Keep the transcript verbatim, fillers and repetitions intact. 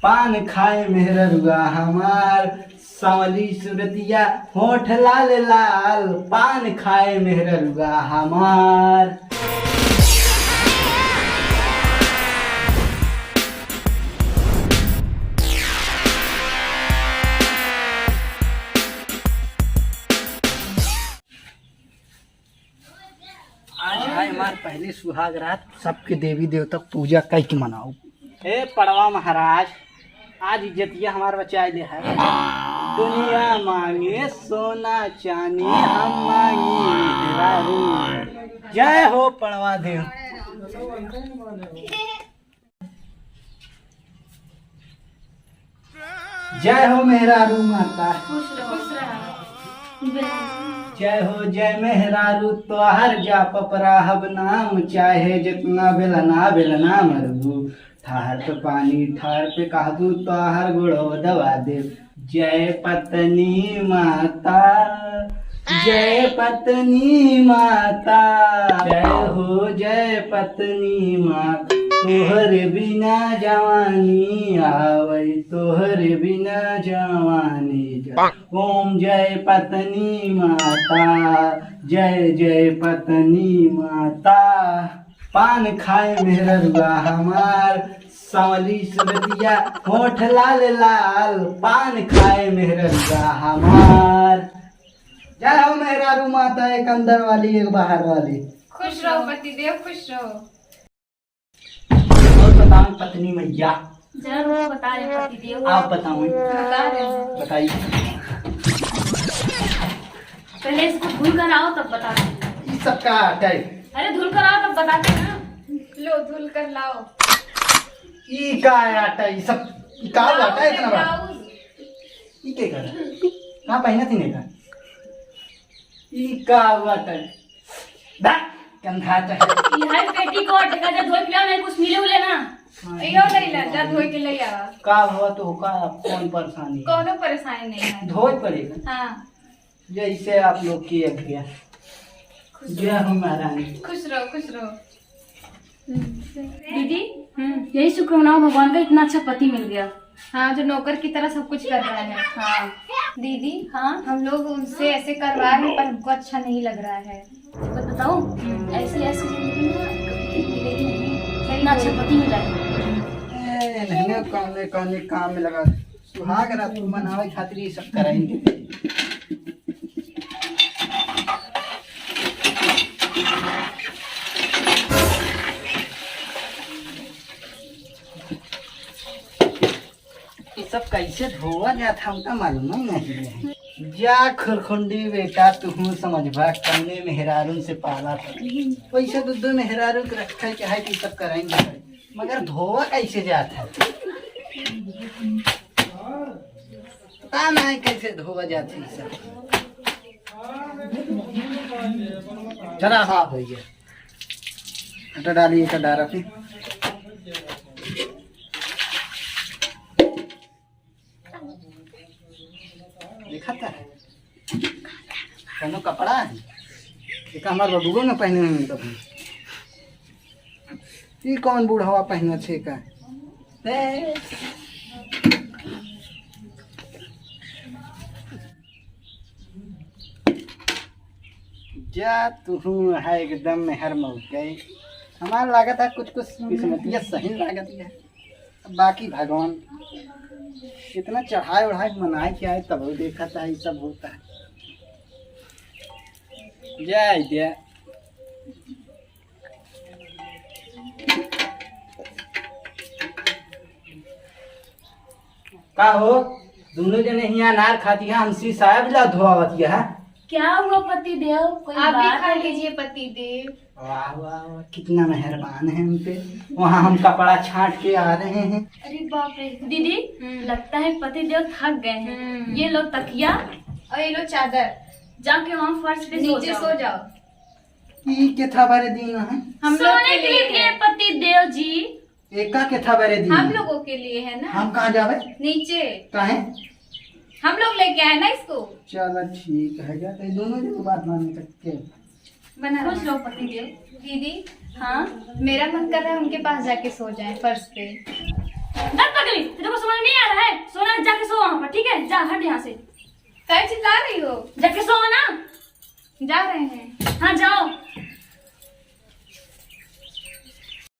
पान खाए मेहररुआ हमार, सांवली सुरतिया, होठ लाल लाल, पान खाए मेहररुआ हमार। आज है हमार पहली सुहाग रात, सबके देवी देवता क पूजा कइके मनाओ। हे पड़वा महाराज, आज इज्जतिया हमार बचाए ले है। दुनिया मांगे सोना चांदी, हम मांगी मेहरारू। जय हो पड़वा देव। जय हो मेहरारू माता। खुश रहो। जय हो जय मेहरारू, तोहर जाप पर रहब नाम, चाहे जितना बेलना बेलना मरबू। ठार पे पानी ठार पे कहबू, तोहर गोड़ो दबा देब। जय पत्नी माता, जय पत्नी माता, जय हो जय पत्नी माँ। तोहरे बिना जवानी आवै, तोहरे बिना जवानी जा। ओम जय पत्नी माता, जय जय पत्नी माता। पान खाए मेहररुआ हमार, सांवली सुरतिया, होठ लाल लाल, पान खाए मेहररुआ हमार। जय हो मेहरारू माता, एक अंदर वाली, एक बाहर वाली। खुश रहो पतिदेव, खुश रहो। और बताओ पत्नी मैया। जरूर बता रहे पतिदेव। आप बताओ। बता रहे हैं। बताइए। पहले इसको धुल कर आओ, तब बताते हैं। ई सब का आटा है? अरे, धुल कर आओ, तब बताते हैं ना। लो, धुल कर लाओ। ई का आटा, ई सब, ई का लाओ, आटा है इतना बड़ा? ब्लाउज। ई के कर? कहाँ पहनत ही नहीं था? ई का आटा है? बा, गंधा आटा है। ई है पेटीकोट, एका जा धोए के लाओ, नहीं कुछ मिले उले ना। हाँ। इहो ले ला, जा धोए के ले आवा। का हुआ तो का, कौन परेशानी है? कौनो परेशानी नहीं है। धोए पड़ेगा। हाँ। जैसे आप लोग की आज्ञा। खुश जय हो महारानी। खुश रहो, खुश रहो। दीदी, हम्म। यही शुक्र मनाओ भगवान का, इतना अच्छा पति मिल गया। हाँ, जो नौकर की तरह सब कुछ कर रहा है। हाँ। दीदी, हाँ? हम लोग उनसे ऐसे करवा रहे हैं, पर हमको अच्छा नहीं लग रहा है। बस बताओ, ऐसी, ऐसी जिंदगी में कभी कहीं मिलेगी नहीं। इतना अच्छा पति मिला है। ए, नहीं, कौने, कौने काम में लगा। सुहाग रात मनावे खातिर ये सब कराएंगे। ये सब कैसे धोवा जात, हमका मालूम ही नहीं है। जा खुरखुंडी बेटा, तू समझबा कौने मेहरारून से पाला पड़ी। वैसे तो दो मेहरारू के रखे के है कि सब कराएंगे, मगर धोवा कैसे जात है? पता नहीं कैसे धोवा जात है सब। चला, साफ हो गया। आटा डालिए, आटा डाल रखे। देखा था? कौनो कपड़ा है? एक हमार बबुओ न पहने हैं कभी। ई कौन बूढ़वा पहने छे का? ए। जा तू है एकदम मेहर मौके। हमार लागत है कुछ कुछ किस्मतिया सही लागत है। बाकी भगवान इतना चढ़ाए उढ़ाए मनाए के आए, तब देखा था ये सब होता है। जय जय। का हो, दोनों जने हियाँ अनार खाती है, हमसे साया बिला धोआवती है। क्या हुआ पति देव, कोई आप भी बात खा है? लीजिए पति देव। वाह, वाह, वाह, कितना मेहरबान है हम पे। वहाँ हम कपड़ा छांट के आ रहे हैं। अरे बाप रे। दीदी, हम्म। लगता है पति देव थक गए हैं। हम्म। ये लो तकिया और ये लो चादर। जाके वहाँ फर्श पे सो नीचे जाओ। सो जाओ। ई के था बारे दिन है? हम लोग सोने के के लिए लिए है। पति देव जी। एका के था बारे दिन हम है? लोगों के लिए है ना। हम कहाँ जावे? नीचे। काहे? हम लोग लेके आए ना इसको। चलो ठीक है, जाते हैं, दोनों जने बात माने तक के। बना खुश रहो पति देव। दीदी, हाँ? मेरा मन कर रहा है उनके पास जाके सो जाए फर्श पे। दस पगली, तेरे को समझ ठीक है, जा हट यहाँ से। काहे चिल्ला रही हो? जाके सो ना। जा रहे हैं। हाँ, जाओ।